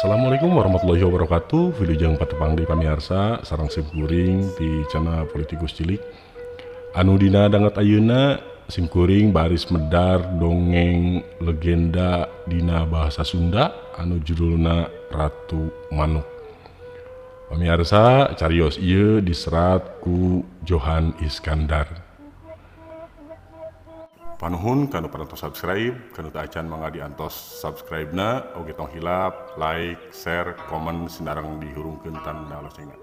Assalamualaikum warahmatullahi wabarakatuh. Wilujeng patepang di pamiarsa sareng simkuring di channel Politikus Cilik. Anu dina danget ayeuna simkuring baris medar dongeng legenda dina bahasa Sunda anu judulna Ratu Manuk. Pamiarsa carios ieu diserat ku Johan Iskandar. Panuhun kanu parantos subscribe, kanu teu acan mangga diantos subscribe-na, oge tong hilap, like, share, komen sinareng dihurungkeun tanda loncengna.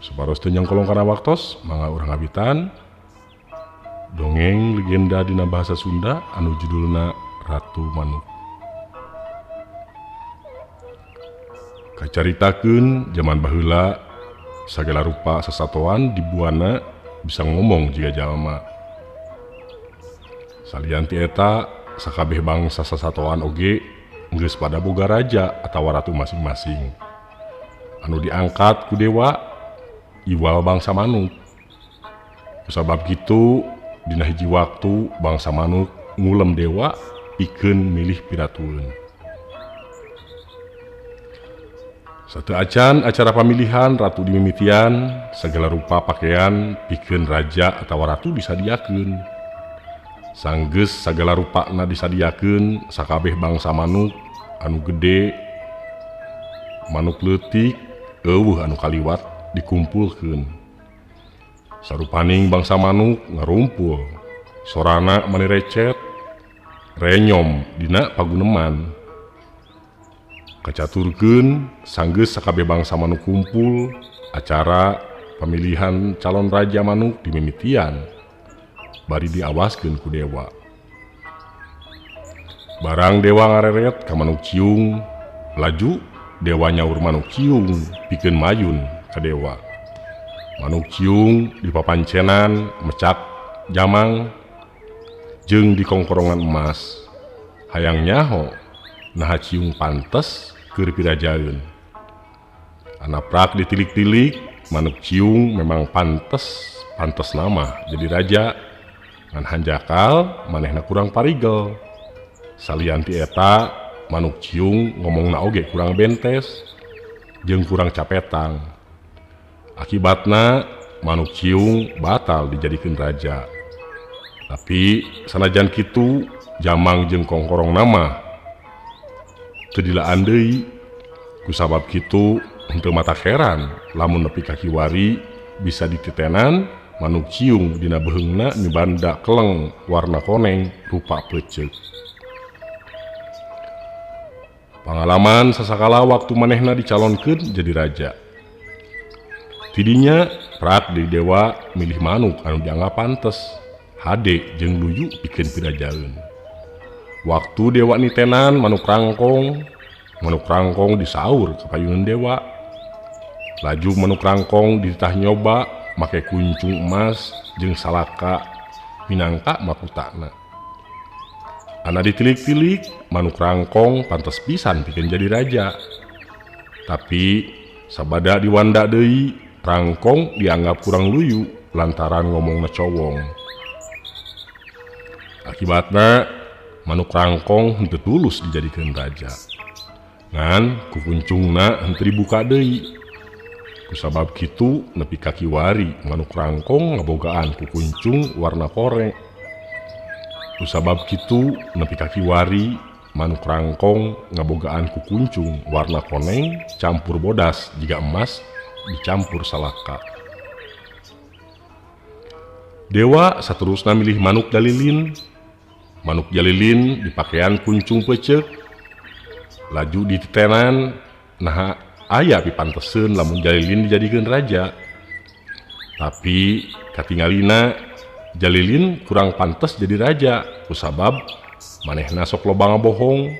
Supados teu nyangkolong kana waktos, mangga urang ngawitan dongeng legenda dina bahasa Sunda anu judulna Ratu Manuk. Kacaritakeun jaman baheula sagala rupa sasatoan di buana bisa ngomong jiga jalma. Salian ti eta sakabeh bangsa sasatoan oge geus pada boga raja atawa ratu masing-masing. Anu diangkat ku dewa iwal bangsa manuk. Kusabab kitu dina hiji waktu bangsa manuk ngulem dewa pikeun milih piratueun. Sateu acan acara pamilihan ratu dimimitian sagala rupa pakaian pikeun raja atawa ratu disadiakeun. Sanggeus sagala rupana disadiakeun sakabeh bangsa manuk anu gede, manuk leutik, eueuh anu kaliwat dikumpulkeun. Sarupaning bangsa manuk ngarumpul, sorana mani recet, renyom dina paguneman. Kacaturkeun sanggeus sakabeh bangsa manuk kumpul, acara pamilihan calon raja manuk dimimitian. Bari diawaskeun ku dewa. Barang dewa ngareret ka manuk ciung, laju dewa nyaur manuk ciung pikeun mayun ka dewa. Manuk ciung dipapancenan mecak jamang jeung dikongkorongan emas. Hayang nyaho naha ciung pantes keur pirajaeun. Anaprak ditilik-tilik, manuk ciung memang pantes, pantes nama jadi raja. Ngan hanjakal manehna kurang parigel. Salian ti eta manuk ciung ngomongna oge kurang bentes jeung kurang capetang. Akibatna manuk ciung batal dijadikeun raja. Tapi sanajan kitu jamang jeung kongkorong nama teu dilaan deui. Kusabab kitu henteu matak heran lamun nepi ka kiwari bisa dititenan manuk ciung dina beheungna mibanda keleng warna koneng rupa peuceuk. Pangalaman sasakala waktu manehna dicalonkeun jadi raja. Tidinya prak di dewa milih manuk anu dianggap pantes, hade jeung luyu pikeun pirajaeun. Waktu dewa nitenan manuk rangkong disaur ka payuneun dewa. Laju manuk rangkong dititah nyoba make kuncung emas jeung salaka minangka makutana. Ana ditilik-tilik manuk rangkong pantes pisan pikeun jadi raja. Tapi sabada diwanda deui rangkong dianggap kurang luyu lantaran ngomongna cowong. Akibatna manuk rangkong henteu tulus dijadikeun raja. Ngan ku kuncungna henteu dibuka deui. Kusabab kitu nepi ka kiwari manuk rangkong ngabogaan ku kuncung warna koreng. Kusabab kitu nepi ka kiwari manuk rangkong ngabogaan ku kuncung warna koneng campur bodas jiga emas dicampur salaka. Dewa saterusna milih manuk jalilin. Manuk jalilin dipakean kuncung peuceuk. Laju dititenan naha aya pipanteseun lamun jalilin dijadikeun raja. Tapi katingalina jalilin kurang pantes jadi raja kusabab manehna sok loba ngabohong.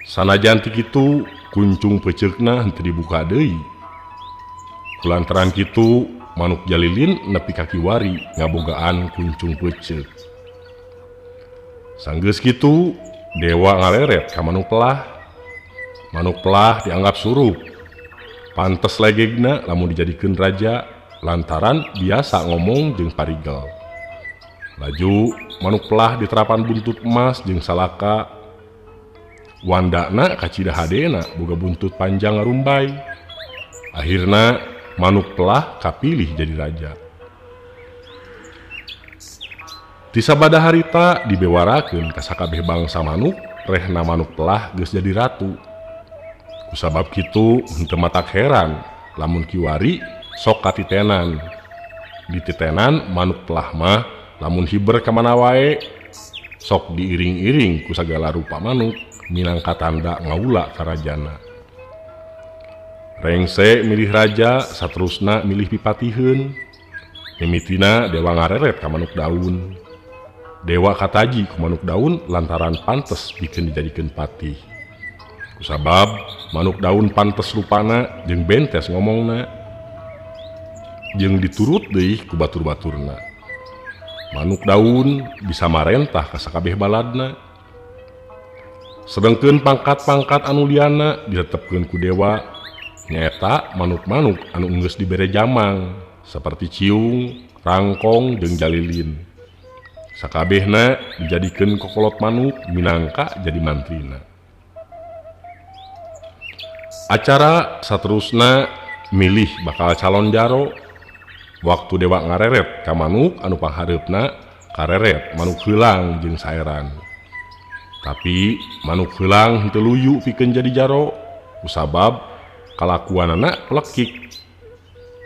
Sanajan ti kitu kuncung peuceukna henteu dibuka deui. Kulantaran kitu manuk jalilin nepi ka kiwari ngabogaan kuncung peuceuk. Sanggeus kitu dewa ngaleret ka manuk pelah. Manuk pelah dianggap surup, pantes legegna lamun dijadikeun raja lantaran biasa ngomong jeung parigel. Laju manuk pelah diterapan buntut emas jeung salaka. Wandana kacida hadena boga buntut panjang ngarumbay. Akhirna manuk pelah kapilih jadi raja. Ti sabada harita dibewarakeun ka sakabeh bangsa manuk rehna manuk pelah geus jadi ratu. Kusabab kitu henteu matak heran lamun kiwari sok katitenan. Dititenan manuk pelah mah lamun hiber ka mana wae sok diiring-iring ku sagala rupa manuk minangka tanda ngaula karajana. Rengse milih raja saterusna milih pipatiheun. Mimitina dewa ngareret ka manuk daun. Dewa kataji ku manuk daun lantaran pantes pikeun dijadikeun patih. Kusabab manuk daun pantes rupana jeung bentes ngomongna jeung diturut deui ku batur-baturna. Manuk daun bisa marentah ka sakabeh baladna. Sedengkeun pangkat-pangkat anu liana ditetepkeun ku dewa nyaeta manuk-manuk anu enggeus dibere jamang seperti ciung, rangkong jeung jalilin. Sakabehna dijadikeun kokolot manuk minangka jadi mantrina. Acara saterusna milih bakal calon jaro. Waktu dewa ngareret ka manuk anu panghareupna kareret manuk heulang jeung saeran. Tapi manuk heulang henteu luyu pikeun jadi jaro kusabab kalakuanana pelekik.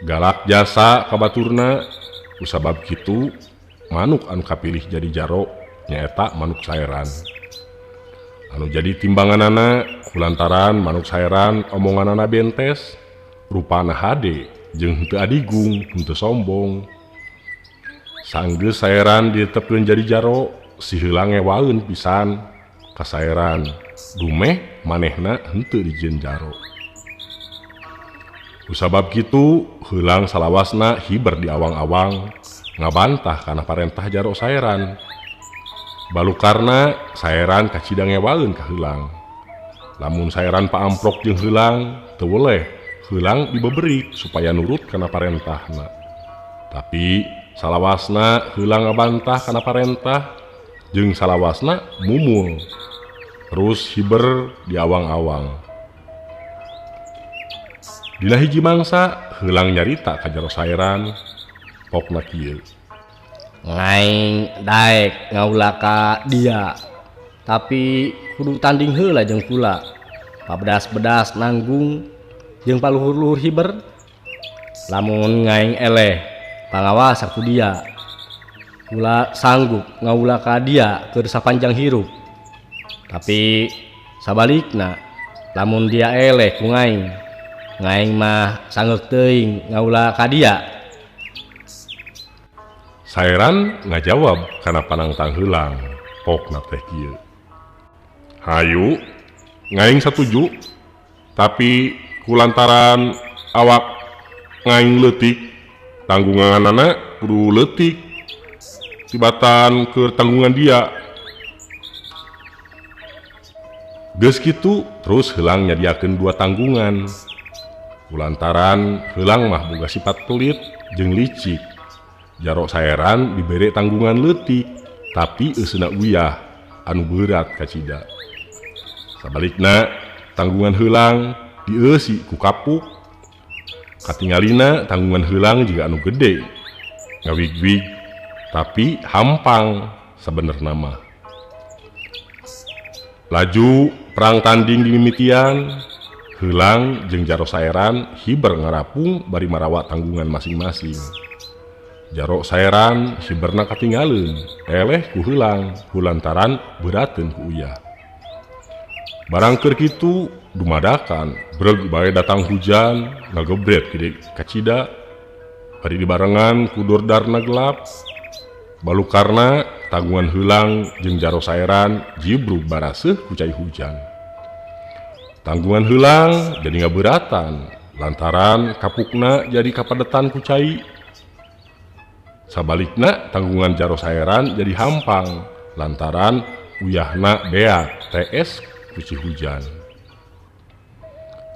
Galak jasa ka baturna kusabab kitu manuk anu kapilih jadi jaro nyaeta manuk saeran. Anu jadi timbanganana kulantaran manuk saeran omonganana bentes, rupana hade jeung henteu adigung, henteu sombong. Sanggeus saeran ditetepkeun jadi jaro, si heulang ngewaeun pisan ka saeran. Dumeh manehna henteu dijieun jaro. Kusabab kitu heulang salawasna hiber di awang-awang ngabantah kana parentah jaro saeran. Balukarna saeran kacida ngewaeun ka heulang. Lamun saeran paamprok jeung heulang teu weleh, heulang dibeberik supaya nurut kana parentahna. Tapi salawasna heulang ngabantah kana parentah jeung salawasna mumul terus hiber di awang-awang. Dina hiji mangsa heulang nyarita ka jaro saeran pokna kieu. Ngaing daek ngaula ka dia tapi kudu tanding heula jeung kula. Pabedas-bedas nanggung jeung paluhur-luhur hiber. Lamun ngaing eleh pangawas ku dia. Kula sanggup ngaula ka dia keur sapanjang hirup. Tapi sabalikna lamun dia eleh ku ngaing, ngaing mah sanggeuk teuing ngaula ka dia. Saeran ngajawab kana panangtang heulang pokna teh kieu. Hayu ngaing satuju tapi kulantaran awak ngaing leutik tanggunganana kudu leutik tibatan keur tanggungan dia. Geus kitu terus heulang nyadiakeun dua tanggungan. Kulantaran heulang mah boga sifat pelit jeung licik. Jaro saeran dibere tanggungan leutik tapi euseuna uyah anu beurat kacida. Sabalikna tanggungan heulang dieusi ku kapuk. Katingalina tanggungan heulang jiga anu gede ngawig-wig tapi hampang sabenerna mah. Laju perang tanding dimimitian, heulang jeung jaro saeran hiber ngarapung bari marawa tanggungan masing-masing. Jaro saeran hiberna katinggaleun, eleh ku heulang kulantaran beurateun ku uyah. Barang keur kitu dumadakan breg bae datang hujan ngagebret gede kacida bari dibarengan ku dordarna gelap. Balukarna tanggungan heulang jeung jaro saeran jibrug baraseuh ku cai hujan. Tanggungan heulang jadi ngabeuratan lantaran kapukna jadi kapadetan ku cai. Sabalikna tanggungan jaro saeran jadi hampang lantaran uyahna beak TS ku hujan.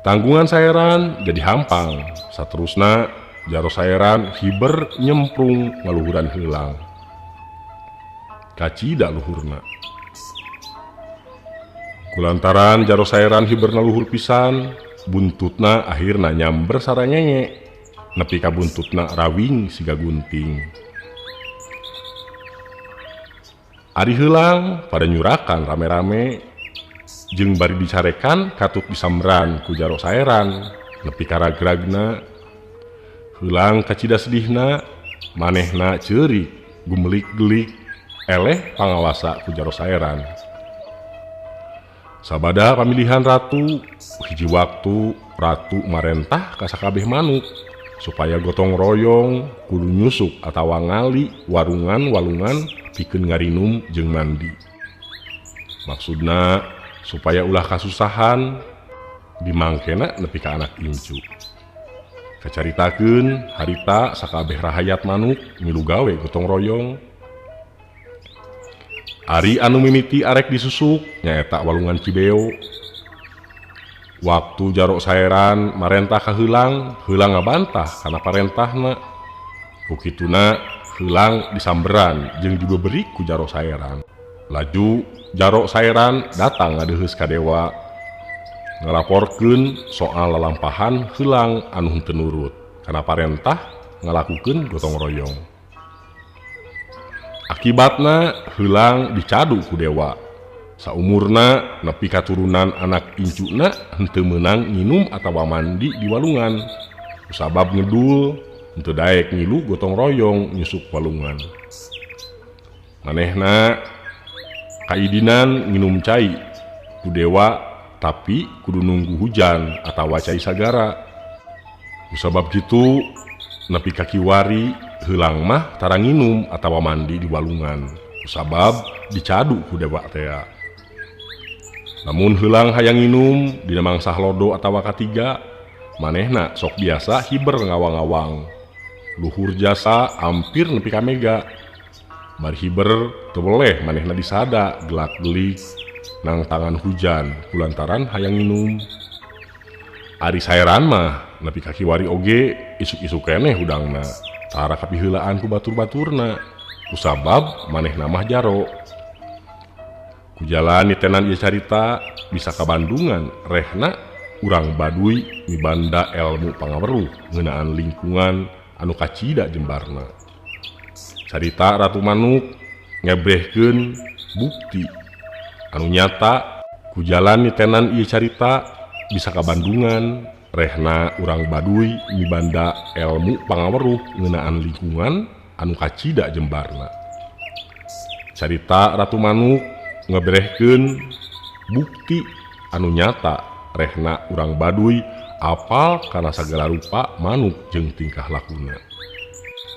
Tanggungan saeran jadi hampang saterusna jaro saeran hiber nyemprung ngaluhuran heulang. Kacida luhurna. Kulantaran Jaro Saeran hiberna luhur pisan, buntutna akhirna nyamber sarangenge nepi ka buntutna rawing siga gunting. Ari heulang pada nyurakan rame-rame jeung bari dicarekan katut disamran ku Jaro Saeran nepi ka ragragna. Heulang kacida sedihna, manehna ceurik gumelik-gelik eleh pangawasa ku Jaro Saeran. Sabada pamilihan ratu, hiji waktu ratu marentah ka sakabeh manuk supaya gotong royong kudu nyusuk atawa ngali warungan-walungan pikeun ngarinum jeung mandi. Maksudna supaya ulah kasusahan dimangkena nepi ka anak incu. Kacaritakeun harita sakabeh rahayat manuk milu gawe gotong royong. Ari anu mimiti arek disusuk nyaeta walungan Cibeo. Waktu Jaro Saeran marentah ka heulang, heulang ngabantah kana parentahna. Ku kituna heulang disamberan jeung dibeberi ku Jaro Saeran. Laju Jaro Saeran datang ngadeuheus ka dewa ngalaporkeun soal lalampahan heulang anu henteu nurut kana parentah ngalakukeun gotong royong. Akibatna heulang dicadu ku dewa. Saumurna nepi katurunan anak incuna henteu meunang nginum atawa mandi di walungan. Kusabab ngedul henteu daek ngilu gotong royong nyusuk walungan. Manehna kaidinan nginum cai ku dewa tapi kudu nunggu hujan atawa cai sagara. Kusabab kitu nepi ka kiwari heulang mah tara nginum atawa mandi di walungan kusabab dicadu ku dewa tea. Lamun heulang hayang nginum dina mangsa lodo atawa katiga, manehna sok biasa hiber ngawang-ngawang. Luhur jasa hampir nepi ka mega. Bar hiber teu boleh manehna disada gelak-gelik nang tangan hujan kulantaran hayang nginum. Ari Saeran mah nepi ka kiwari oge isuk-isuk keneh hudangna. Tara kapiheulaan ku batur-baturna kusabab manehna mah jaro. Ku jalan nitenan ieu carita bisa ka Bandungan rehna urang Baduy mibanda elmu pangaweruh ngeunaan lingkungan anu kacida jembarna. Carita Ratu Manuk ngebrehkeun bukti anu nyata. Ku jalan nitenan ieu carita bisa ka Bandungan rehna urang Baduy mibanda elmu pangaweruh ngeunaan lingkungan anu kacida jembarna. Carita Ratu Manuk ngebrehkeun bukti anu nyata rehna urang Baduy apal kana sagala rupa manuk jeung tingkah lakuna.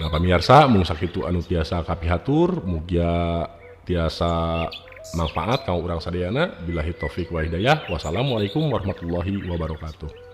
Nah pamirsa, mung sakitu anu tiasa kapihatur, mugia tiasa manfaat kanggo urang sadayana. Billahi taufik wa hidayah. Wassalamualaikum warahmatullahi wabarakatuh.